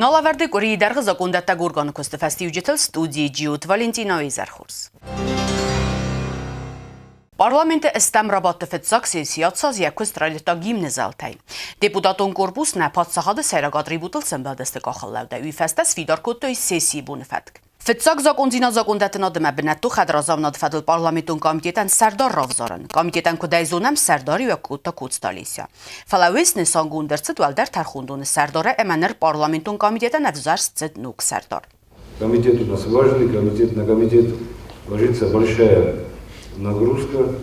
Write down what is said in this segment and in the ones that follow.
Налавӕрды къуырийы дӕргъы закондӕттӕг органы куысты фӕстиуджытыл студийы Джиот Валентинойы изӕрхорз. Парламенты ӕстӕм рабадты фыццаг сесси ацаз йӕ куыст райдыдта гимны зӕлтӕй. Депутатон корпус нӕ паддзахады сӕйраг атрибутыл сӕмбӕлдысты къахыллӕудӕй, уый фӕстӕ сфидар кодтой сессийы боны фӕтк. Фыццаг закъондзинад закъондӕттынадмӕ бынӕттон хӕдразамынады фӕдыл парламентон комитетӕн сӕрдар равзарын. Комитетӕн куыдӕй зонӕм, сӕрдариуӕг кодта Коцты Олеся. Фӕлӕ уый снысангонд ӕрцыд уӕлдӕр тӕрхондоны сӕрдарӕй ӕмӕ ныр парламентон комитетӕн ӕвзӕрст цыд ног сӕрдар. Комитет у нас важный, комитет на комитет ложится большая нагрузка,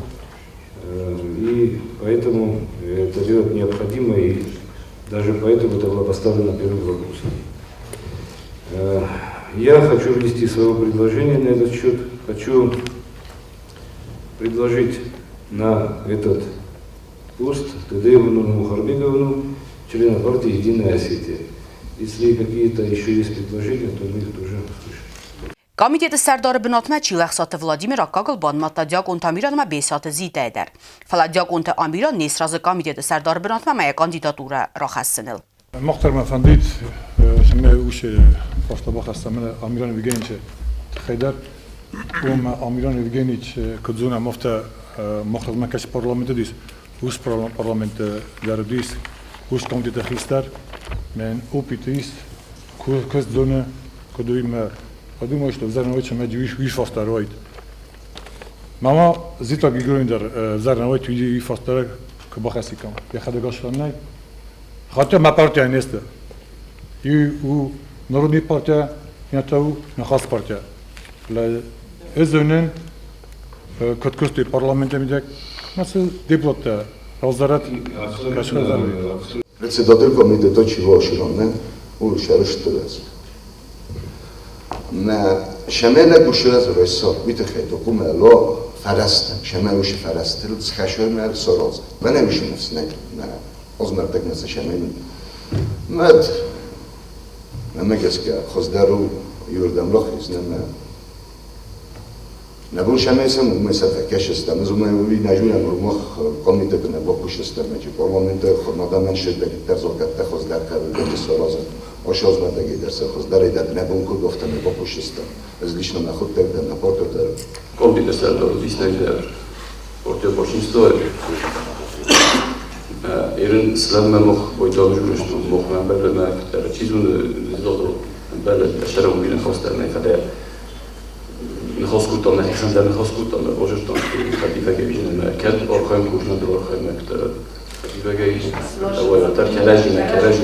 и поэтому это делать необходимо, и даже поэтому это было поставлено первым вопросом. Я хочу внести свое предложение на этот счет. Хочу предложить на этот пост Тедееву Мухарбеговну, члена партии «Единая Осетия». Если какие-то еще есть предложения, то мы их тоже услышим. Комитеты сӕрдары бынатмӕ Чилӕхсаты Владимир аккагыл банымадта Диакъонты Амиран ӕмӕ Бесаты Зитӕйы дӕр. Фӕлӕ Диакъонты Амиран не сразы комитеты сӕрдары бынатмӕ ӕмӕ йӕ кандидатурӕ рахӕссыныл. Мах дӕр мӕ фӕндид, цӕмӕй уыцы фарста бахӕссӕм Амиран Евгеньевичы тыххӕй дӕр. Уым Амиран Евгеньевич, куыд зонӕм, афтӕ мах размӕ кӕцы парламент уыдис, уыцы парламенты дӕр уыдис уыцы комитеты хистӕр. Мӕн опыт ис, куыст зоны, куыд уый мӕ подумал, что ӕвзӕр нӕ уыд, уый фарста уайд. Мама Зита Григорьевна дӕр ӕвзӕр нӕ уайд, уый фарста куы бахӕссиккам. Йӕхӕдӕг ӕсфӕн нӕй. Хотя ма партия не сты. И у Народный партия, это у Нахас партия. Ӕз зонын, куыд куыстой парламенты мидӕг, цы депутаттӕ равзарат, Председатель комитета Чивашираны ул сӕрыстыр Мӕ шемеле гушрез ройсо витехе докумело фӕрӕзтӕ, шемеуши фӕрӕзтыл цхӕшемел сороз. Венеуши снег озмӕрдӕг шемел. Мӕд нӕмӕ гӕсгӕ хуыздӕр у иуырдӕм рахиз, нӕмӕ нӕ бон шемесӕм уымӕй сӕ фӕкӕсыстӕм, ӕз уымӕй уый нӕ зонӕм, мах комитеты нӕ бакусыстӕм, парламенты надӕмӕн шеддӕгиддӕр зокӕттӕ хуыздӕр кӕрдӕджы саразын, ошозмӕдӕгидӕр сӕ хуыздӕрӕй дӕр нӕ бон куыд афтӕмӕй бакусыстӕм. Ӕз лично нӕ хуыддӕг дӕр, нӕ партия дӕр. Комитеты сӕрдар уыдис нӕ партия большинство. Ерын сылӕммӕ мох бойталжурышту мохмӕ бӕллӕмӕ чизуны бӕллӕ шӕрӕу бирӕ хостӕр нӕ фӕдӕ ныхас кодтам, нӕхицӕн дӕр ныхас кодтам, базыдтам, хӕдивӕгӕй кӕд архайын кусынад дӕр архайынмӕ хӕдивӕгӕй дӕр кӕрӕдзимӕ кӕрӕдзи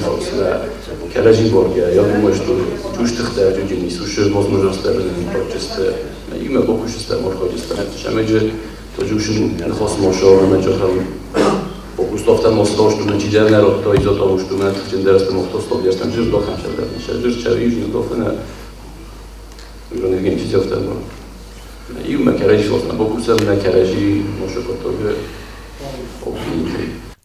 кӕрӕдзи баргӕ. Я думаю, что чувствовать люди не слушают возможности практически имя бокушистам архайдистам. Шамеджи тоджушин ныхас моша меджахам Густавтан мостошту чидернер отто изотовушту мет чиндерстем охтостов ерстем жир дохам шелдер. Жир чави дофена Iván Evgeny Csiszaftan Иумӕ кӕрӕдзи фосмӕ бакусӕм, нӕ кӕрӕдзи мошокотог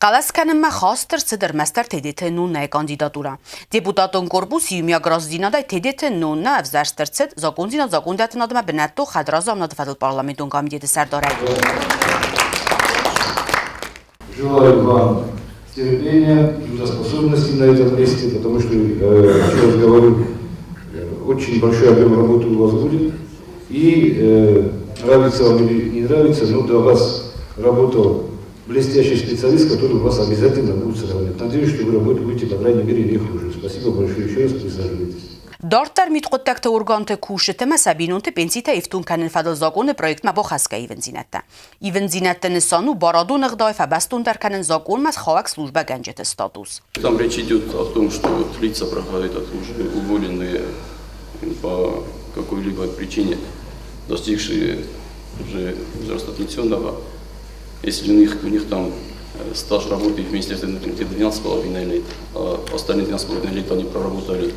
Хъӕлӕс кӕнынмӕ хаст ӕрцыд ӕрмӕстдӕр Тедеты Ноннӕйы кандидатурӕ. Депутатон корпус иумиаг рӕстдзинадӕй Тедеты Ноннӕ ӕвзӕрст ӕрцыд закондзинад закондӕттынадмӕ бынӕттон хӕдразамынады фӕдыл парламентон комитеты сӕрдарӕй. Желаю вам терпения, трудоспособности на этом месте, потому что, еще раз говорю, очень большой объем работы у вас будет. И нравится вам или не нравится, но до вас работал блестящий специалист, который вас обязательно будет сравнивать. Надеюсь, что вы работать будете, по крайней мере, не хуже. Спасибо большое еще раз, присаживайтесь. Дарддӕр мидхъуыддӕгты органты кусджыты ӕмӕ сӕ бинонты пенситӕ ифтонг кӕныны фӕдыл закъоны проектмӕ бахӕсгӕ ивындзинӕдтӕ. Ивындзинӕдты нысан у барадон ӕгъдауӕй фӕбӕстондӕр кӕнын закъонмӕ схауӕг службӕгӕнджыты статус. Там речь идет о том, что вот лица проходят уже уволенные по какой-либо причине, достигшие уже возраста пенсионного, если у них там стаж работы в Министерстве внутренних дел 12,5 лет, а остальные 12,5 лет они проработали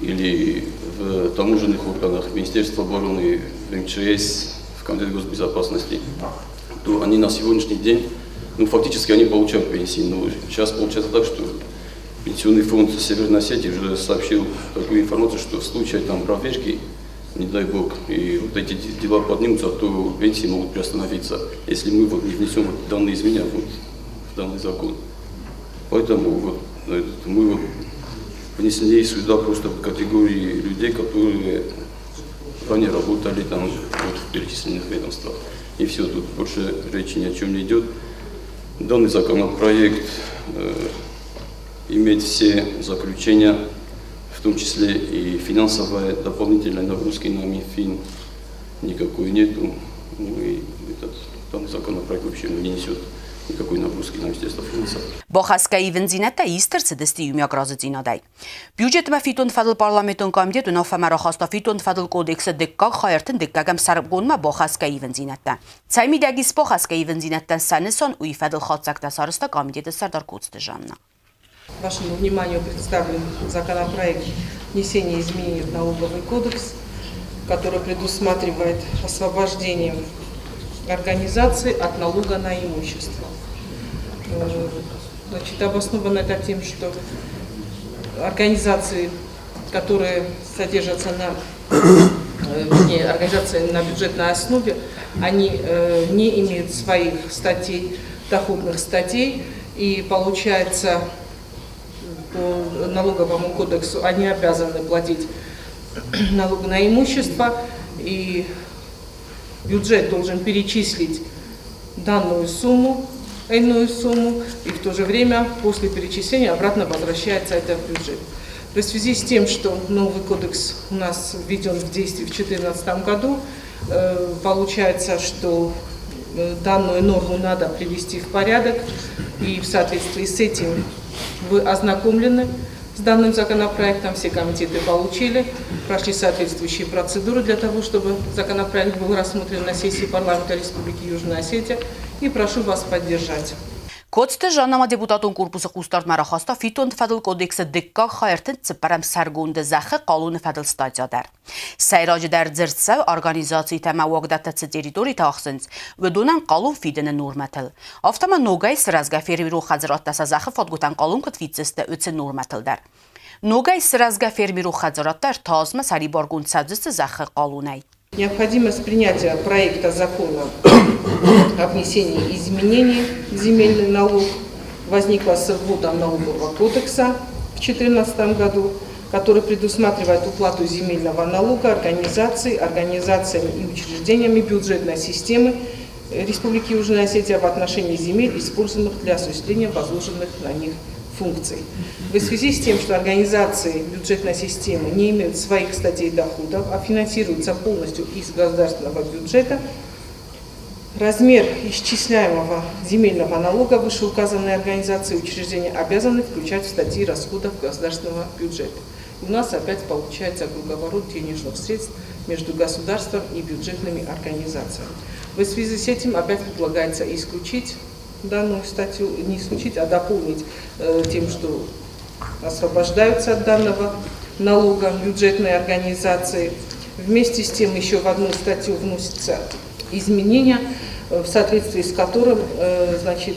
или в таможенных органах, в Министерстве обороны, в МЧС, в Комитете госбезопасности, то они на сегодняшний день, ну, фактически они получают пенсии. Но сейчас получается так, что Пенсионный фонд Северной Осетии уже сообщил такую информацию, что в случае там проверки, не дай бог, и вот эти дела поднимутся, то пенсии могут приостановиться, если мы вот не внесем вот данные изменения вот в данный закон. Поэтому вот мы вот Внесли сюда просто категории людей, которые ранее работали там вот, в перечисленных ведомствах. И все, тут больше речи ни о чем не идет. Данный законопроект имеет все заключения, в том числе и финансовые дополнительной нагрузки на Минфин никакой нету. Ну и этот данный законопроект вообще не несет никакой нагрузки на Министерство финансов. Бахӕсгӕ ивындзинӕдтӕ ист ӕрцыдысты иумиаг разыдзинадӕй. Бюджетмӕ фиддоны фӕдыл парламентон комитет уынаффӕмӕ рахаста фиддоны фӕдыл кодексы дыккаг хай ӕртындыккӕгӕм сӕргондмӕ бахӕсгӕ ивындзинӕдтӕ. Цӕй мидӕг ис бахӕсгӕ ивындзинӕдтӕн сӕ нысан, уый фӕдыл хатдзӕгтӕ сарӕзта комитеты сӕрдар Коцты Жанна. Вашему вниманию представлен законопроект внесения изменений в налоговый кодекс, который предусматривает освобождение организации от налога на имущество. Значит, обосновано это тем, что организации, которые содержатся на, вернее, организации на бюджетной основе, они не имеют своих статей, доходных статей, и получается, по налоговому кодексу они обязаны платить налог на имущество, и бюджет должен перечислить данную сумму, иную сумму, и в то же время после перечисления обратно возвращается это в бюджет. То есть в связи с тем, что новый кодекс у нас введен в действие в 2014 году, получается, что данную норму надо привести в порядок, и в соответствии с этим вы ознакомлены с данным законопроектом, все комитеты получили, прошли соответствующие процедуры для того, чтобы законопроект был рассмотрен на сессии парламента Республики Южная Осетия, и прошу вас поддержать. Коцты Жанна ма депутатон корпусы хъусдардмӕ рахаста фиддонты фӕдыл кодексы дыккаг хай 34-ӕм сӕргонды зӕххы хъалоны фӕдыл статья дӕр. Сӕйраджыдӕр дзырд цӕуы организацитӕ ӕмӕ уагдӕттӕ цы территоритӕ ахсынц, уыдонӕн хъалон фидыны нормӕтыл. Афтӕ ма ногӕй сырӕзгӕ фермерон хӕдзарадтӕ сӕ зӕххы фадгуытӕн хъалон куыд фиддзысты, уыцы нормӕтыл дӕр. Ногӕй сырӕзгӕ фермерон хӕдзарадтӕ ӕртӕ азмӕ сӕрибаргонд цӕудзысты зӕххы хъалонӕй. Необходимость принятия проекта закона о внесении изменений в земельный налог возникла с вводом налогового кодекса в 2014 году, который предусматривает уплату земельного налога организациями и учреждениями бюджетной системы Республики Южная Осетия в отношении земель, используемых для осуществления возложенных на них функций. В связи с тем, что организации бюджетной системы не имеют своих статей доходов, а финансируются полностью из государственного бюджета, размер исчисляемого земельного налога вышеуказанные организации и учреждения обязаны включать в статьи расходов государственного бюджета. У нас опять получается круговорот денежных средств между государством и бюджетными организациями. В связи с этим опять предлагается исключить данную статью, не исключить, а дополнить тем, что освобождаются от данного налога бюджетные организации. Вместе с тем еще в одну статью вносятся изменения, в соответствии с которым значит,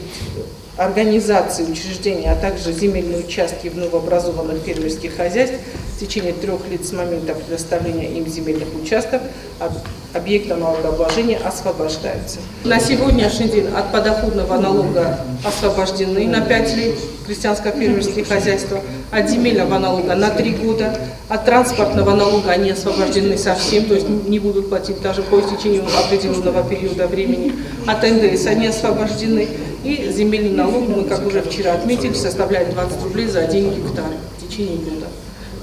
организации, учреждения, а также земельные участки в новообразованных фермерских хозяйств в течение 3 лет с момента предоставления им земельных участков от объекта налогообложения освобождаются. На сегодняшний день от подоходного налога освобождены на 5 лет крестьянско-фермерские хозяйства, от земельного налога на 3 года, от транспортного налога они освобождены совсем, то есть не будут платить даже по истечению определенного периода времени, от НДС они освобождены, и земельный налог, мы, как уже вчера отметили, составляет 20 рублей за 1 гектар в течение года.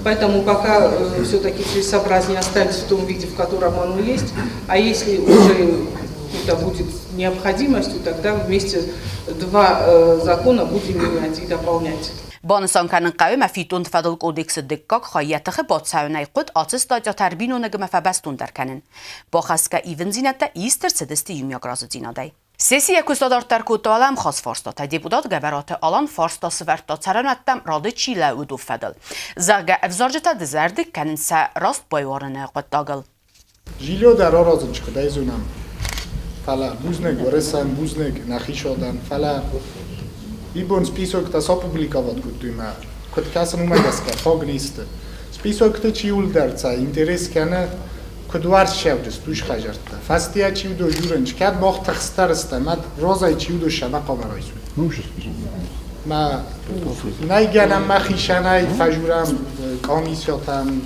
Поэтому пока все-таки целесообразнее оставить в том виде, в котором оно есть, а если уже это будет необходимостью, тогда вместе 2 закона будем менять и дополнять. Банысан кӕнын хъӕуы мӕ фиддонты фӕдыл кодексы дыккаг хай йӕ тыхы бацӕуынӕй хъуыд ацы статьятӕ ӕрбиноныг ӕмӕ фӕбӕстондӕр кӕнын. Бахӕсгӕ ивындзинӕдтӕ ист ӕрцыдысты иумиаг разыдзинадӕй. Сессийы куыст адарддӕр кодта уӕлӕмхас фарстатӕ. Депутат Гӕбӕраты Алан фарста сӕвӕрдта цӕрӕнуӕттӕм рады чи лӕууыд, уый фӕдыл. Зӕгъгӕ, ӕвзарджытӕ дызӕрдыг кӕнынц сӕ раст байуарыны хъуыддагыл. Жилье дӕр аразын куыдӕй зонӕм, фӕлӕ бузныг Уӕрӕсӕн, бузныг нӕхицауадӕн, фӕлӕ ибон списоктӕ сопубликовать кодтой мӕ, куыд кӕсын уымӕ гӕсгӕ, фаг не сты. Списокты чи уылдӕр цӕ интерес кӕны, куыд уарзсӕвджыст уый хӕдзӕрттӕ. Фӕстийӕ чи уыдо журынч, кӕд мах тыхстдӕр стӕм, ӕд розӕй чи уыдо сӕмӕ хъуамӕ райсой. Ну, сейчас список. Мӕ нӕй гӕнӕн мӕхицӕнӕй фӕжурӕм комиссиятӕм,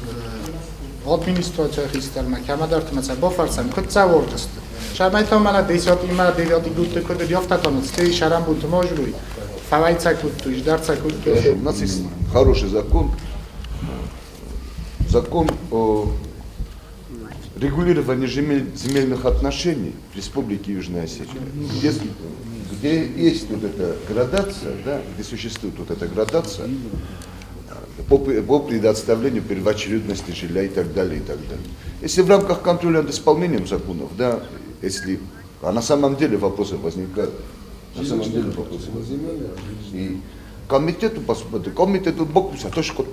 администрацийы хистӕрмӕ, кӕмӕдӕрты ма сӕ бафӕрсӕм, куыд цӕуордысты. Сӕмӕй та мӕнӕ десятимӕ девяти гудты куыд уыди, стӕй сӕрӕнбонты ма журуй. Фӕлӕй цӕ кодтой, здӕр цӕ кодтой. У нас есть хороший закон, закон о регулировании земельных отношений в Республике Южная Осетия, где есть вот эта градация, да, где существует вот эта градация по предоставлению первоочередности жилья и так далее, и так далее. Если в рамках контроля над исполнением законов, да, если, а на самом деле вопросы возникают, на самом деле вопросы возникают. И комитету, комитету бокуса тоже кот.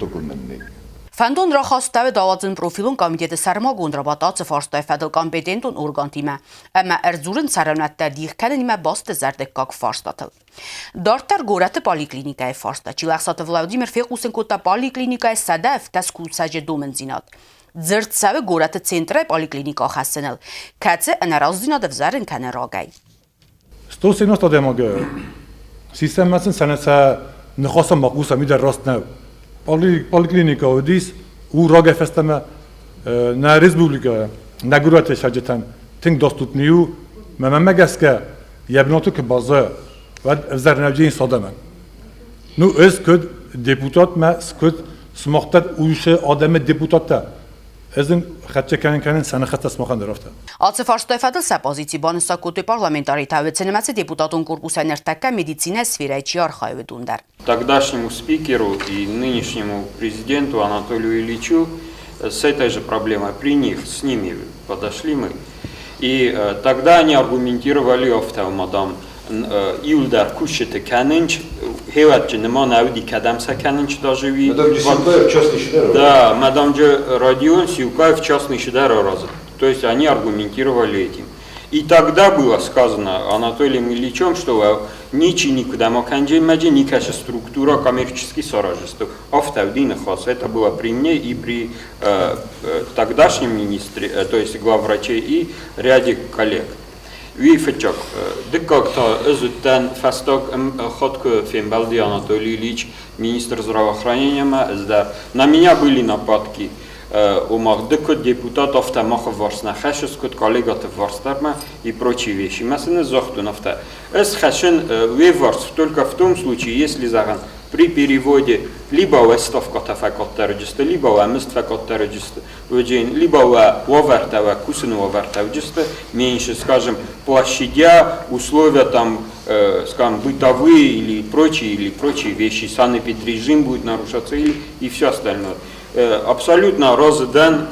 Фӕндон рахастӕуыд ауадзын профилон комитеты сӕрмагонд рабадт ацы фарстайы фӕдыл компетентон органтимӕ ӕмӕ ӕрдзурын цӕрӕнуӕттӕ дих кӕнынимӕ баст дызӕрдыггаг фарстатыл. Дарддӕр горӕты поликлиникӕйы фарста. Чилӕхсаты Владимир фехъусын кодта поликлиникӕйы 107 кусӕджы домындзинад. Дзырд цӕуы горӕты центрӕй поликлиникӕ ахӕссыныл, кӕцы ӕнӕраздзинад ӕвзӕрын кӕны рагӕй. 170 адӕймагы системӕ сын сӕ ныхасӕн бахъусӕм, уый дӕр раст нӕу. Поликлиникӕ уыдис, у рагӕй фӕстӕмӕ нӕ республикӕ, нӕ горӕты цӕрджытӕн тынг доступный у. Мӕнмӕ гӕсгӕ, йӕ бынаты куы баззайа, уӕд ӕвзӕр нӕ уыдзӕни адӕмӕн. Ну, ӕз куыд депутат мӕ куыд сымах дӕр уыцы адӕмы депутаттӕ, ӕз ын хӕццӕ кӕнын кӕнын сӕ ныхӕстӕ сымахӕн дӕр афтӕ. Ацы фарстай фӕдыл сӕ позици банысан кодтой парламентаритӕ, сӕ нымӕцы депутатон корпусӕй ныртӕккӕ медицинӕйы сферӕйы чи архайы, уыдон дӕр. Тогдашнему спикеру и нынешнему президенту Анатолию Ильичу с этой же проблемой при них, с ними подошли мы. И тогда они аргументировали офталмодам иулдар кусджыты кӕнынч, хеватчы ныман ауди кӕдӕм сӕ кӕнынч даже ви. Мадам Сюкаев частный счета. Да, мадам Родион Сюкаев частный счета раза. То есть они аргументировали этим. И тогда было сказано Анатолием Ильичем, что ничи никуда маканджи никаша структура коммерчески саражества. Автовдин хас. Это было при мне и при тогдашнем министре, то есть главвраче и ряде коллег. Уый фыццаг. Дыккаг та ӕз уыдтӕн фӕстаг хатт куы фембӕлди Анатолий Ильич министр здравоохранения ӕз дӕр. На меня были нападки. Ома ды куыд депутат афтӕ махы варс нӕ хӕссыс, куыд коллегаты варс дӕр и прочие вещи. Мӕ сын загътон афтӕ. Ӕз хӕссын уе варс только в том случае, если зӕгъӕн при переводе либо уӕ ставкӕтӕ фӕкъаддӕр либо уӕ мызд фӕкъаддӕр либо уӕ уавӕртӕ, уӕ кусыны уавӕртӕ уыдысты меньше, скажем, площадя, условия там, скажем, бытовые или прочие вещи, санэпидрежим будет нарушаться или и все остальное. Абсолютно разы дӕн,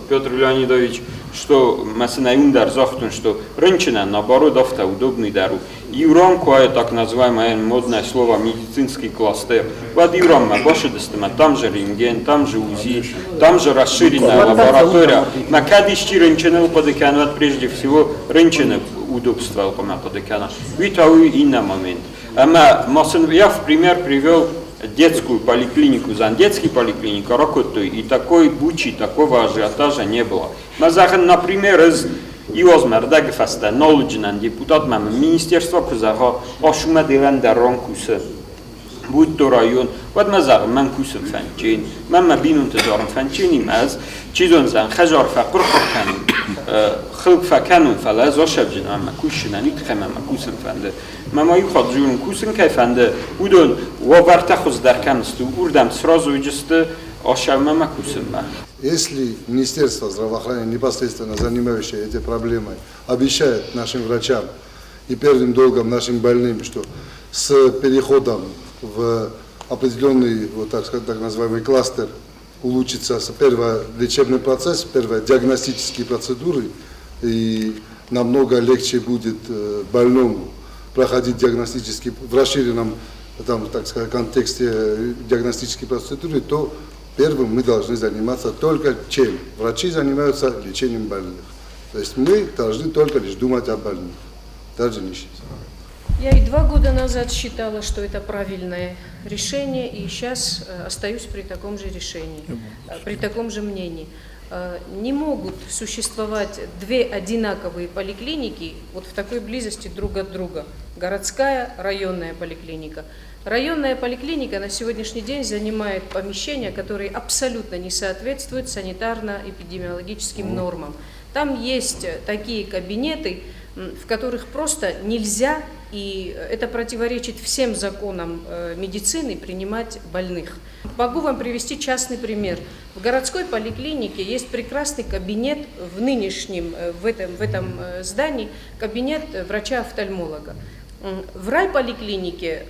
Петр Леонидович, что мӕ сын ӕндӕр загътон, что рынчынӕн, наоборот, афтӕ удобный дӕр у. Иу куы так называемое модное слово медицинский кластер. Уӕд иу ранмӕ бацыдысты мӕ там же рентген, там же УЗИ, там же расширенная лаборатория. Мӕ кӕд исчи рынчыныл хъуыды кӕны, уӕд прежде всего рынчыны удобство хъуамӕ хъуыды кӕна. Уый та уый иннӕ момент. Ӕмӕ ма сын я в пример привел детскую поликлинику, зан детский поликлиника ракодтой, и такой бучи, такого ажиотажа не было. Мӕ зӕгъын, например, ӕз иу азмӕ ӕрдӕгы фӕстӕ нал уыдзынӕн депутат, мӕ министерство куы зӕгъа, ашумӕ делӕн дӕр ран кусы, будь то район, уӕд мӕ зӕгъын, мӕн кусын фӕндджен, мӕн мӕ бинонты дарын фӕндджен ӕз, чи зондзӕн, хӕдзар фӕхъуыр-хъуыр кӕнын, хыл фӕкӕнон, фӕлӕ ӕз асӕвджын ӕмӕ кусынӕн, уый тыххӕй мӕ мӕ кусын фӕнды. Мӕ ма иу хатт дзурын, кусын кӕй фӕнды, уыдон уавӕртӕ хуыздӕр кӕм сты, уырдӕм сразу уыдысты асӕвмӕ мӕ кусынмӕ. Если Министерство здравоохранения, непосредственно занимающееся этой проблемой, обещает нашим врачам и первым долгом нашим больным, что с переходом в определенный, вот так сказать, так называемый кластер улучшится первое лечебный процесс, первое диагностические процедуры, и намного легче будет больному проходить диагностический в расширенном, там, так сказать, контексте диагностические процедуры, то первым мы должны заниматься только чем? Врачи занимаются лечением больных. То есть мы должны только лишь думать о больных. Даже не Я и 2 года назад считала, что это правильное решение, и сейчас остаюсь при таком же решении, при таком же мнении. Не могут существовать две одинаковые поликлиники вот в такой близости друг от друга. Городская, районная поликлиника. Районная поликлиника на сегодняшний день занимает помещения, которые абсолютно не соответствуют санитарно-эпидемиологическим нормам. Там есть такие кабинеты, в которых просто нельзя, и это противоречит всем законам медицины, принимать больных. Могу вам привести частный пример. В городской поликлинике есть прекрасный кабинет в нынешнем, в этом здании, кабинет врача-офтальмолога. В райполиклинике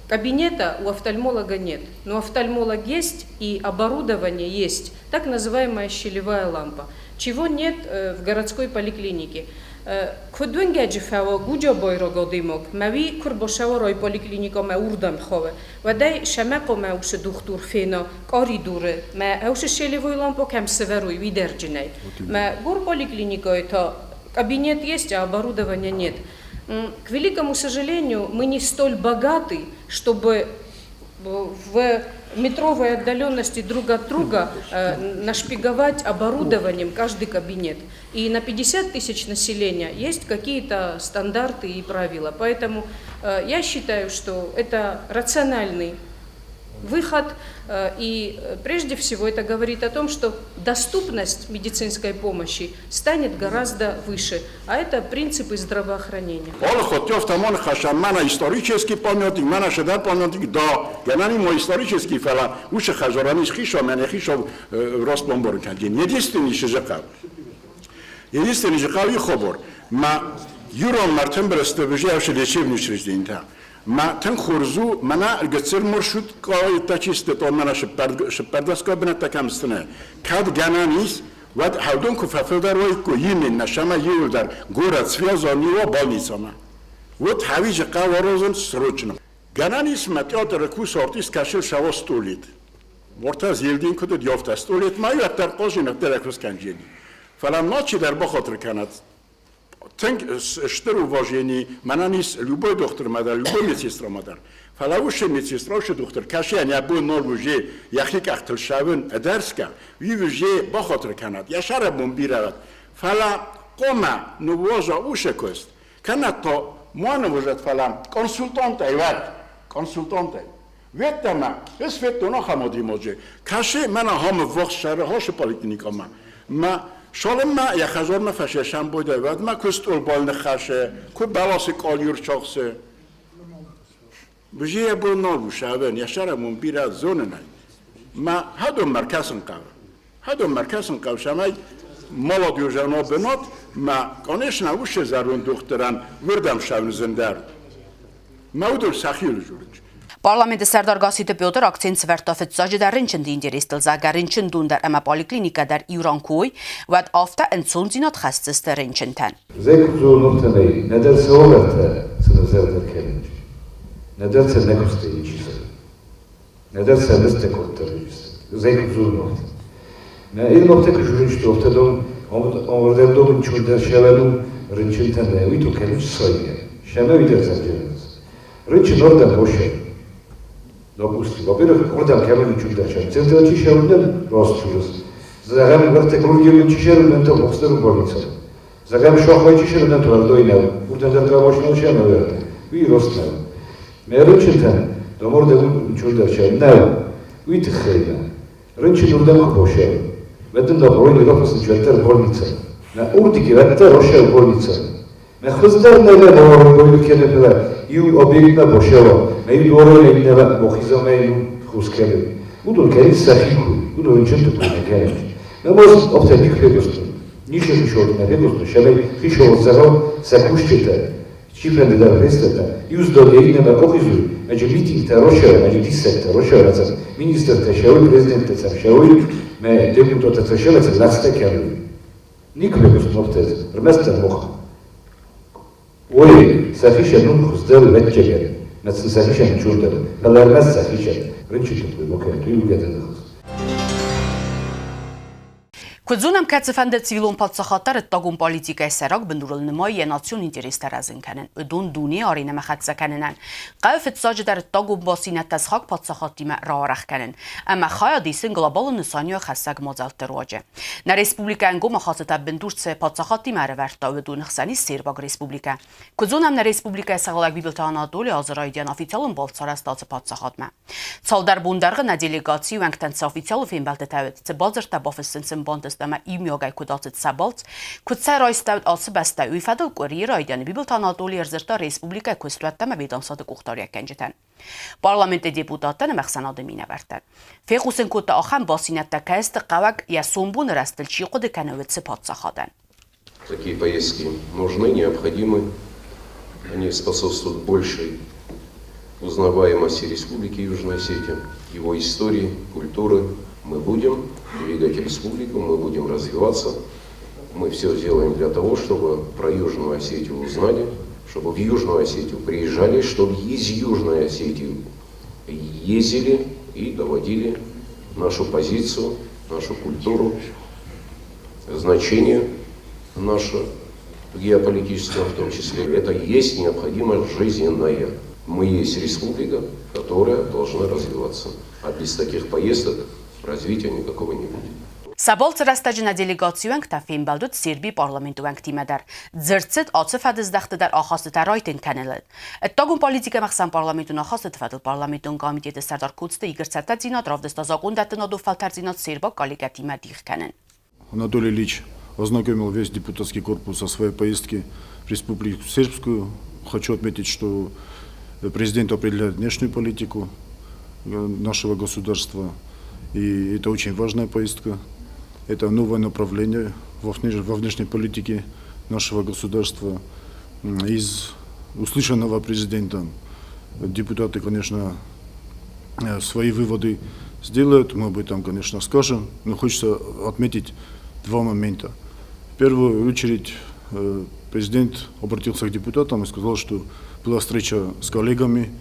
кабинета у офтальмолога нет, но офтальмолог есть и оборудование есть, так называемая щелевая лампа, чего нет в городской поликлинике. Куд уынгӕджы фӕуа Гуджа байрагадӕймаг, мӕ уи куы рбашӕуа райполиклиникамӕ урдӕм хауы, уӕд ӕй сӕмӕхъомӕ усы духтур фена къаридуры, мӕ ӕусы щелевой лампа кӕм сывӕрой, уи дӕрджынӕй. Мӕ горполиклиникайы та кабинет есть, а оборудования нет. К великому сожалению, мы не столь богаты, чтобы в метровой отдаленности друг от друга нашпиговать оборудованием каждый кабинет. И на 50 тысяч населения есть какие-то стандарты и правила. Поэтому я считаю, что это рациональный выход. И прежде всего это говорит о том, что доступность медицинской помощи станет гораздо выше. А это принципы здравоохранения. Исторический памятник, мана шедар памятник, да, генани мо исторический фала, уше хазараниш хишо, мене хишо рост бомбор кандин. Единственный шежекав. Единственный жекав и хобор. Ма юрон мартен брестебежи авше лечебный учреждение. Ма тен хурзу мана гецер маршрут кой чисто то мана шепардаска бната камстне. Кад гананис вад хавдон ку фафилдар вай ку йимин нашама юлдар город связан больницама. Вот хавижа қаворозен срочно. Гананис ма театр ку сортис кашил шаво столит. Ворта зилдин кудд ёфта столит ма ю аттар қожин аттар канжени. Фалам ночи дар бахотр канат тынг штыр уважение мананис любой доктор мадар, любой медсестра мадар. Фалауше медсестра уше доктор каши я бу нол уже яхик ахтл шавын эдерска вивже бахотр канат яшара бомбирават. Фала кома нувоза уше кост. Канат то муана вожат фала консультант айват консультант Веттама эс веттона хамодиможе. Каши мана хам вох шара хош поликлиникама. Ма шолема я хазорма фашешам бойда ма кустул больны хаше, ку баласы кол чохсе. Бжие бу ногу шавен, яшара мун бира зоненай. Ма хадум маркасн қав. Хадум маркасн қав шамай молодежано бенот, ма конечно уше зарун духтаран вырдам шавн зиндар. Ма удур сахил журч. Парламенты сӕрдар Гасситы Петр акцент сӕвӕрдта фыццаджыдӕр рынчынты интерестыл, зӕгъгӕ, рынчындон дӕр ӕмӕ поликлиникӕ дӕр иу ран куы уой, уӕд афтӕ ӕнцондзинад хӕсдзысты рынчынтӕн. Зекузонуфтӕнӕй нӕдӕр сӕ уавӕртӕ сын ӕвзӕрдӕр кӕнынц, нӕдӕр сӕ нӕ куыстӕй исы, нӕдӕр сӕ мызтӕ кодта Зекузонуфт. Мӕ илмофте кужуринч дофтедом ордендом чундер шевену рынчынтӕн уый то кӕнынц сойге. Шӕмӕ уидер зӕрджерынц. Рынчын ордем боше. Допустим, во-первых, ордем кемени чундер шем. Центр шерудем ростчурс. Зӕгъӕм, вӕртӕ Гургиевын чи шерудем то бохстеру больница. Зӕгъӕм, Шохвай чи шерудем то Ардойнев. Урдем дер кравошнел шемӕ верте. Уый ростнев. Мӕ рынчынтӕн домордем чундер шем. Нев. Уый тыххӕй рынчын урдем бошев. Веден да ройни рофасын чуеттер больница. Мӕ урдиги веттер рошев больница. Мӕ хуздер неве морон кенепеле иу объектна бошева. Мӕ иу доройне инневе мохизаме ину хускеле. Удон кенит сахику, удон рынчын тупуне кенет. Мӕ моз офте ник фегостун. Нише хишот мӕ фегостун, шемей хишот зеро сакушчете. Чифенде дар фестета. Иуздоге инневе охизуй. Мӕ митингте рошеве, мӕ диссекте рошеве, рацат министрте шевой, президентте шевой, мӕ депутатте шеве, лацте кенуй. Ник фегостун офте рместер мох. Ой, сахише нун хуздер ветчеген. Мӕ сахише чурдер. Фӕлӕ ӕрмӕст сахише. Рынчын тупуй мокӕ, туй угӕтӕ. Куыд зонӕм, кӕцыфӕнды цивилон паддзахад дӕр ӕддагон политикӕйы сӕйраг бындурыл нымайы йӕ национ интерестӕ рӕзын кӕнын, уыдон дунейы аренӕмӕ хӕццӕ кӕнынӕн. Хъӕуы фыццаджыдӕр ӕддагон бастдзинӕдтӕ сыхаг паддзахадтимӕ рауӕрӕх кӕнын ӕмӕ хайад исын глобалон нысаниуӕг хӕссӕг мадзӕлтты руаджы. Нӕ республикӕ ӕнгом ахастытӕ бындур цы паддзахадтимӕ ӕрӕвӕрдта, уыдоны хсӕн ис Сербаг Республикӕ. Куыд зонӕм, нӕ республикӕйы сӕргълӕууӕг Бибылты Анатоли азы райдиан официалон балц сарӕзта ацы паддзахадмӕ. Цалдӕр бон дӕргъы нӕ делегацийы уӕнгтӕн цы официалон фембӕлдтытӕ уыд, цы бадзырдтӕ бафыссын сын бантыст ӕмӕ иумиагӕй куыд ацыд сӕ балц, куыд сӕ райстӕуыд ацы бӕстӕ, уый фӕдыл къуырийы райдианы Бибылты Анатоли ӕрдзырдта республикӕйы куыстуӕттӕ ӕмӕ ведомствоты къухдариуӕггӕнджытӕн, парламенты депутаттӕн ӕмӕ ӕхсӕнады минӕвӕрттӕн. Фехъусын кодта, ахӕм бацинӕдтӕ кӕй сты хъӕуӕг, йӕ сомбоны рӕзтыл чи хъуыды кӕны, уыцы паддзахадӕн. Такие поездки нужны, необходимы. Они способствуют большей узнаваемости Республики Южная Осетия, его истории, культуры. Мы будем двигать республику, мы будем развиваться. Мы все сделаем для того, чтобы про Южную Осетию узнали, чтобы в Южную Осетию приезжали, чтобы из Южной Осетии ездили и доводили нашу позицию, нашу культуру, значение наше геополитическое в том числе. Это есть необходимость жизненная. Мы есть республика, которая должна развиваться. А без таких поездок развития никакого не будет. Сӕ балцы рӕстӕджы нӕ делегацийы уӕнгтӕ фембӕлд уыд Сербийы парламенты уӕнгтимӕ дӕр. Дзырд цыд ацы фӕдыздӕхты дӕр ахастытӕ райтынг кӕныныл. Ӕддагон политикӕмӕ хсӕн парламентон ахастыты фӕдыл парламентон комитеты сӕрдар Коцты Игорь цӕттӕдзинад равдыста закъондӕттынадон фӕлтӕрддзинад сербаг коллегӕтимӕ дих кӕнын. Анатолий Ильич ознакомил весь депутатский корпус о своей поездке в Республику Сербскую. Хочу отметить, что президент определяет внешнюю политику нашего государства. И это очень важная поездка. Это новое направление во внешней политике нашего государства. Из услышанного президентом депутаты, конечно, свои выводы сделают, мы об этом, конечно, скажем, но хочется отметить два момента. В первую очередь президент обратился к депутатам и сказал, что была встреча с коллегами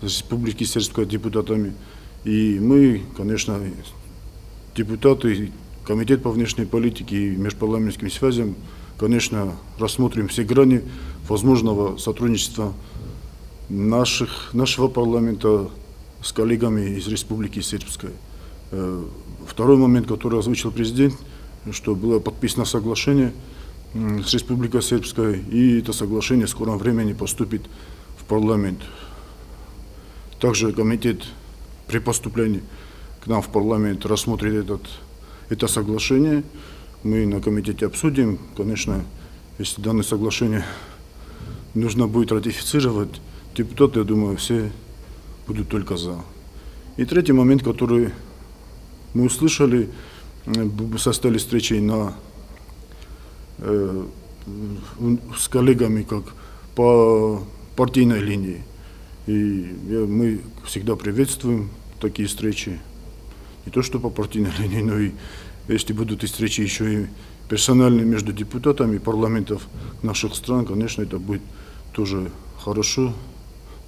с Республики Сербской депутатами, и мы, конечно, депутаты, Комитет по внешней политике и межпарламентским связям, конечно, рассмотрим все грани возможного сотрудничества нашего парламента с коллегами из Республики Сербской. Второй момент, который озвучил президент, что было подписано соглашение с Республикой Сербской, и это соглашение в скором времени поступит в парламент. Также комитет при поступлении к нам в парламент рассмотрит это соглашение. Мы на комитете обсудим. Конечно, если данное соглашение нужно будет ратифицировать, депутаты, я думаю, все будут только за. И третий момент, который мы услышали, состояли встречи с коллегами как по партийной линии. И мы всегда приветствуем такие встречи. Не то что по партийной линии, но и если будут и встречи еще и персональные между депутатами парламентов наших стран, конечно, это будет тоже хорошо.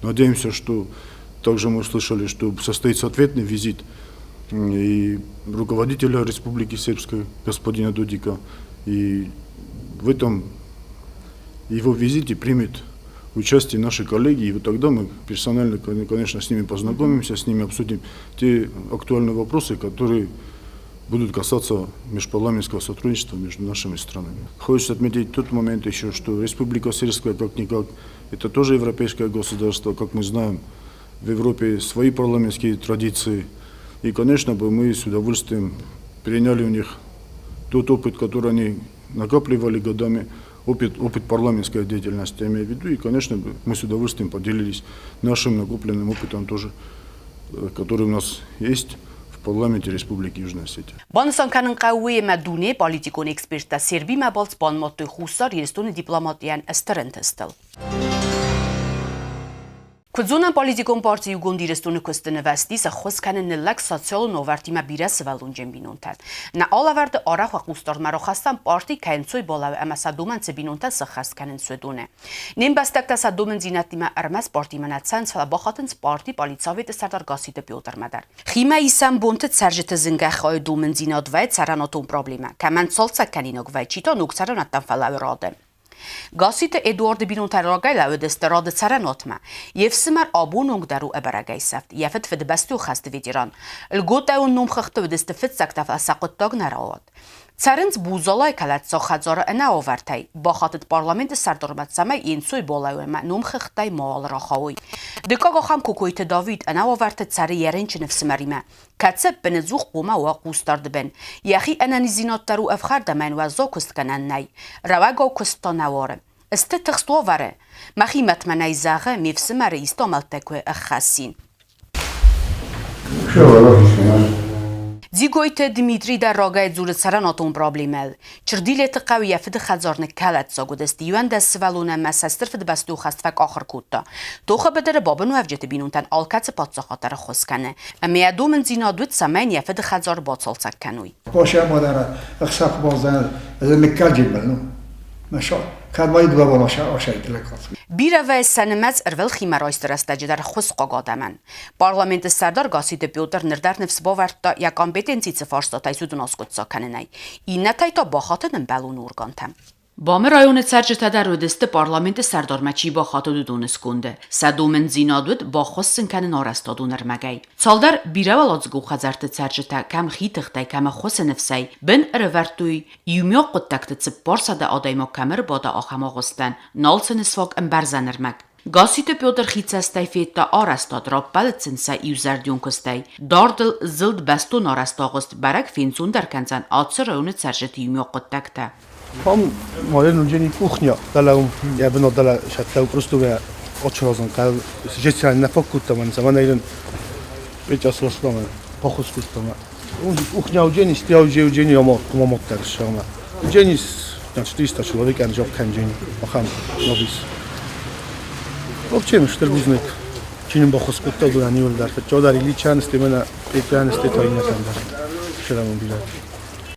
Надеемся, что также мы услышали, что состоится ответный визит и руководителя Республики Сербской, господина Додика. И в этом его визите примет участие наши коллеги, и вот тогда мы персонально, конечно, с ними познакомимся, с ними обсудим те актуальные вопросы, которые будут касаться межпарламентского сотрудничества между нашими странами. Хочется отметить тот момент еще, что Республика Сербская, как-никак, это тоже европейское государство, как мы знаем, в Европе свои парламентские традиции. И, конечно, бы мы с удовольствием переняли у них тот опыт, который они накапливали годами, опыт парламентской деятельности, я имею в виду. И, конечно, мы с удовольствием поделились нашим накопленным опытом тоже, который у нас есть в парламенте Республики Южная Осетия. Банысан кӕнын хъӕуы ӕмӕ дунейы политикон эксперттӕ Сербимӕ балц банымадтой Хуссар Ирыстоны дипломатийӕн стыр ӕнтыстыл. Куыд зонӕм, политикон парти Иугонд Ирыстоны куысты нывӕзтис ӕххуыс кӕны ныллӕг социалон уавӕртимӕ бирӕсывӕллонджын бинонтӕн. Нӕ алӕвӕрды арӕх хъусдардмӕ рахастам парти кӕй ӕнцой балӕууы ӕмӕ сӕ домӕн цы бинонтӕ сӕххӕст кӕнынц, уыдоны. Не мбӕстӕгтӕ сӕ домындзинӕдтимӕ ӕрмӕст партимӕ нӕ цӕуынц, фӕлӕ бахатынц парти политсоветы сӕрдар Гасситы Петрмӕ дӕр. Химӕ исӕн бонты цӕрджыты зынгӕ хайы домындзинад вӕййы цӕрӕнуатон проблемӕ, кӕмӕн цалцӕг кӕнинаг вӕййы, чи та ног цӕрӕнуӕттӕм фӕлӕууы рады. Гасситы Эдуарды бинонтӕ рагӕй лӕууыдысты рады цӕрӕнуатмӕ. Йе фсымӕр абоны онг дӕр у ӕбӕрӕгӕй сӕфт, йӕ фыд Фыдыбӕстӕйы хӕсты ветеран. Льготӕйон номхыгъдты уыдысты фыццӕгтӕ, фӕлӕ сӕ хъуыддаг нӕ рауад. Цӕрынц Бузалайы кӕлӕддзаг хӕдзары ӕнӕавӕртӕй. Бахатыд парламенты сӕрдармӕ, цӕмӕй йе нцой балӕууӕмӕ номхыгъдтӕй мауал рахауой. Дыккаг ахӕм Кокойты Давид ӕнӕуавӕрты цӕры йӕ рынчын ӕфсымӕримӕ, кӕцы ӕппынӕдзух хъуамӕ уа хъусдарды бын. Йӕхи ӕнӕниздзинад дӕр у ӕфхӕрд ӕмӕ йын уӕззау куыст кӕнӕн нӕй. Рӕуӕгау куыст та нӕ уары. Сты тыхст уавӕры. Мӕхи мӕт мӕ нӕй зӕгъы, ме фсымӕры исты амӕлттӕ куы ӕххӕссин. Дзигойты Дмитрий дӕр рагӕй дзуры цӕрӕнуатон проблемӕйыл. Чырдилеты хъӕу йӕ фыды хӕдзар ныккӕлӕддзаг уыдысты, 11 сывӕллон ӕмӕ сӕ стыр фыдыбӕстӕйы хӕст фӕкъахыр кодта. Тохы быдыры бабынуӕвджыты бинонтӕн алкӕцы паддзахад дӕр ӕххуыс кӕны. Ӕмӕ йӕ домындзинад уыд, цӕмӕй йӕ фыды хӕдзар бацалцӕг кӕной. Бирӕ сӕ нымӕц ӕрвылхимӕ райсты рӕстӕджы дӕр ххуысхъуаг адӕмӕн. Парламенты сӕрдар Гасситы Петр ныр дӕр ныфс бавӕрдта, йӕ компетенци цы фарстатӕй уыдон аскъуыддзаг кӕнынӕй. Иннӕтӕй та бахатыд ӕмбӕлон органтӕм. Бамы районы цӕрджытӕ дӕр уыдысты парламенты сӕрдармӕ чи бахатыд, уыдоны сконды. Сӕ домындзинад уыд баххуыс сын кӕнын арӕзтадон ӕрмӕгӕй. Цалдӕр бирӕуӕладзыгон хӕдзӕртты цӕрджытӕ кӕм хи тыхтӕй, кӕм ӕххуысы ныфсӕй бын ӕрӕвӕрдтой, иумиаг хъуыддӕгты 400 адӕймаг кӕм ӕрбада, ахӕм агъуыстӕн, нал сын сфаг ӕмбӕрзӕн ӕрмӕг. Гасситы Петр хицӕстӕй федта арӕзтад, раппӕлыд сын сӕ иузӕрдион куыстӕй. Дардыл зылд бӕстон арӕзт агъуыст бӕрӕг фенцондӕр кӕндзӕн ацы районы цӕрджыты иумиаг хъуыддӕгтӕ. Там наверное, кухня, дала я бы надала шаттау просто очразын кал жециан на факультаман саман печасласлама похускустама. Кухня уджени стя уджени яма кумамоттар шама. Уджени 400 человек ан жоб канджени ахан нобис. Вообще штер бузнек. Чиним бохускутта дуани улдар. Чодар Ильичан стемена Петян стетойнатандар. Шерамон билат.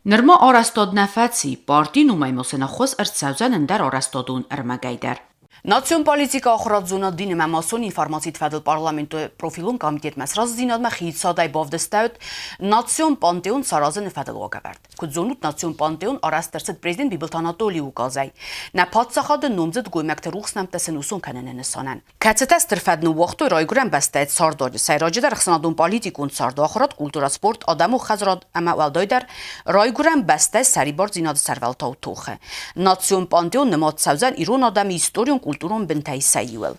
Нырма арӕзтад нӕ фӕци, парти номӕй ма сын ӕххуыс ӕрцӕудзӕн ӕндӕр арӕзтадон ӕрмӕгӕй дӕр. Национ политикӕ ахуырадзонад дин ӕмӕ массон информациты фӕдыл парламенты профилон комитетмӕ сразыдзинадмӕ хицауадӕй бавдыстӕуыд национ пантеон саразыны фӕдыл уагӕвӕрд. Куыд зонут, национ пантеон арӕзт ӕрцыд президент Бибылты Анатолийы указӕй. Нӕ паддзахады номдзыд гоймӕгты рухс нӕмттӕ сын усон кӕныны нысанӕн. Кӕцытӕ стыр фӕд ныууагътой райгуырӕн бӕстӕйы цардуаджы, сӕйраджыдӕр ӕхсӕнадон-политикон царды, ахуырад, культурӕ, спорт, адӕмон хӕдзарад ӕмӕ уӕлдайдӕр райгуырӕн бӕстӕйы сӕрибардзинады сӕрвӕлтау тохы. Национ пантеон нымад цӕудзӕн ирон адӕмы историон-культурон бынтӕй сӕ иуыл.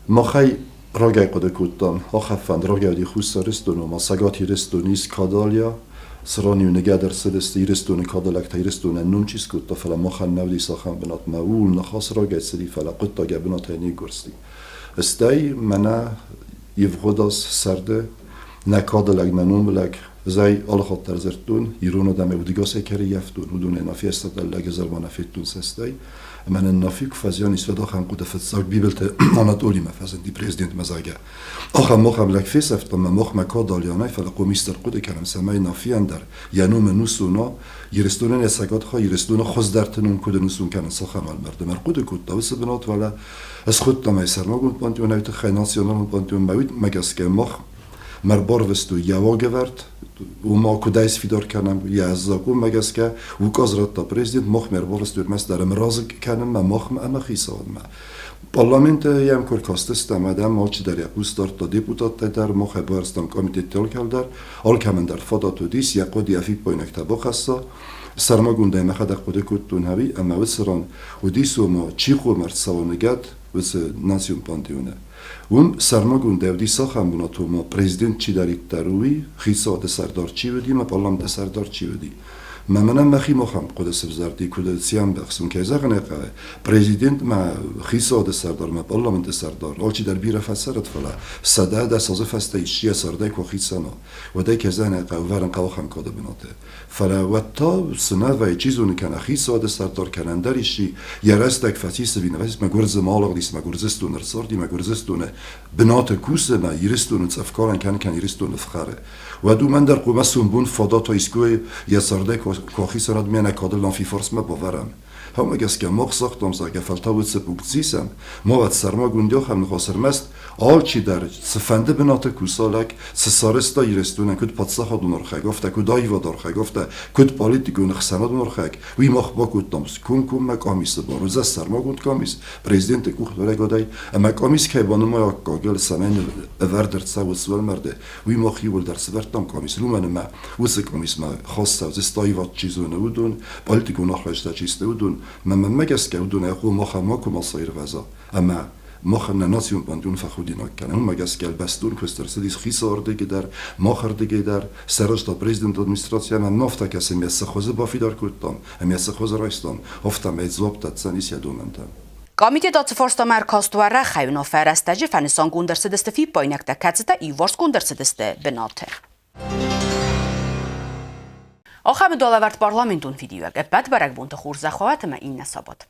Махӕй рагӕй хъуыды кодтам, ахӕм рагӕй уыди Хуссар Ирыстоны ӕмӕ Цӕгат Ирыстоны ис Кадалия, цыран-иу ныгӕд ӕрцыдысты Ирыстоны кадалӕгтӕ Ирыстонӕн ном чи скодта, фӕлӕ махӕн нӕ уыдис ахӕм бынат мӕ ууыл ныхас рагӕй цыди, фӕлӕ хъуыддаг йӕ бынатӕй не ггуырсти. Стӕй мӕнӕ ивгъуыд аз сӕрды нӕ кадалӕг, нӕ номылӕг зӕй алыхатт дӕр дзырдтон, ирон адӕмӕй удыгасӕй кӕриййӕфтон, уыдонӕй нӕ фестадӕн лӕджы зӕрмӕ нӕ федтон цӕстӕй. Ӕмӕ нын Нафи куы фӕзиан ис, уӕд ахӕм хъуыды фыццаг Бибылты Анатолимӕ фӕзынди президентмӕ, зӕгъгӕ. Ахӕм махӕм лӕг фесӕфт ӕмӕ махмӕ кад алианӕй, фӕлӕ хъомистӕр хъуыды кӕнӕм, цӕмӕй Нафийӕн дӕр йӕ ном ӕнусон уа, Ирыстонӕн йӕ цӕгат хай Ирыстоны хуыздӕрты ном куыд ӕнусон кӕнынц, ахӕм ӕлмӕрд. Ӕмӕ ӕрхъуыды кодта уыцы бынат, фӕлӕ схуыдтам ӕй сӕрмагонд пантеонӕй тыххӕй националон пантеонмӕ, уый гӕсгӕ мах ме рбарвыстой йӕ уагӕвӕрд, уымӕ куыдӕй сфидар кӕнӕм йӕ закъонмӕ гӕсгӕ, указ радта президент, мах ме рбарвыстой ӕрмӕстдӕр ӕмразы кӕнынмӕ, махмӕ ӕмӕ хицауадмӕ. Парламенты йӕм куы ркастыстӕм, адӕм алчидӕр йӕ хъус дардта депутаттӕ дӕр, мах ӕй барстам комитетты алкӕм дӕр, алкӕмӕн дӕр фадат уыдис йӕ хъуыды, йӕ фиппаинӕгтӕ бахӕсса. Сӕрмагондӕй мӕхӕдӕг хъуыды кодтон ӕви ӕмӕ уыцы ран уыдис, ома, чи хъуамӕ ӕрцӕуа ныгӕд, уыцы национ пантеоны. Уым сӕрмагондӕй уыди цахӕм бынат, ома президент чидӕриддӕр уый, хицауады сӕрдар чи уыди ӕмӕ парламенты сӕрдар чи уыди. Мӕнӕн мӕхи махӕн хъуыды сывзӕрди, куыд сӕмбӕхсын, кӕй зӕгъын ӕй хъӕуы, президент ма хицауады сӕрдар ма парламенты сӕрдар, алчидӕр бирӕ фӕцӕрӕд, фӕлӕ 110 азы фӕстӕ исчи йӕ цардӕй куы ахицӕн уа, уӕд ӕй кӕй зӕгъын ӕй хъӕуы, ӕвӕрын хъӕуы ахӕм кады бынаты. Фӕлӕ уӕд та цы нӕ вӕййы, чи зоны, кӕнӕ хицауады сӕрдар, кӕнӕ ӕндӕр исчи йӕ рӕстӕг фӕцис ӕви нӕ фӕцис, мӕ Гуырдзы ма алыгъдис, мӕ Гуырдзыстоны ӕрцарди, мӕ Гуырдзыстоны бынаты кусы, мӕ Ирыстоны цӕфкалӕн кӕны, кӕнӕ Ирыстоны фхӕры. Уӕд уымӕн дӕр хъуамӕ сомбон фадат искуы йӕ цардӕй куы ахицӕн уӕд мӕнӕ кадыллан фифарсмӕ бавӕрӕм. Гъемӕ гӕсгӕ мах загътам, зӕгъгӕ, фӕлтау уыцы пункт сисӕм, ма уӕд сӕрмагонд ахӕм ныхас ӕрмӕст алчидӕр цыфӕнды бынаты куса лӕг, цы сарӕзта Ирыстонӕн куыд паддзахадон архайӕг, афтӕ куыд аивады архайӕг, афтӕ куыд политикон ӕхсӕнадон архайӕг, уый мах бакодтам комкоммӕ къамисы бар, уыдзӕн сӕрмагонд къамис, президенты къухдариуӕгадӕй, ӕмӕ къамис кӕй банымайа аккагыл, цӕмӕй ӕвӕрд ӕрцӕуа уӕлмӕрды, уый мах иууылдӕр сӕвӕрдтам къамис, уымӕн ӕмӕ уыцы къамисмӕ хӕссӕг аивад чи зоны, уыдон, политикон ахӕстӕ чи сты, уыдон. Мӕнмӕ гӕсгӕ, уыдонӕй хъуамӕ макуы мацы ирвӕза ӕмӕ махӕн нӕ национ пантеон фӕхудинаг кӕна. Уымӕ гӕсгӕ бӕстон куыст ӕрцыдис хицауӕрдыгӕй дӕр, махӕрдыгӕй дӕр, сарӕзта президенты администраци ӕмӕ ма афтӕ кӕсы, ӕмӕ цы хуызы бафидар кодтам, ӕмӕ цы хуызы райстам, афтӕмӕй дзуапп дӕтдзӕнис йӕ домӕнтӕн. Комитет ацы фарстамӕ ӕркаст уӕрӕх уынаффӕ рӕстӕджы фӕнысангонд ӕрцыдысты фиппаинӕгтӕ, кӕцытӕ иуварсгонд ӕрцыдысты бынаты. Ахӕм уыд алӕвӕрд парламентон фидиуӕг. Ӕппӕт бӕрӕгбонты хорзӕх уӕд ӕмӕ иннӕ сабат.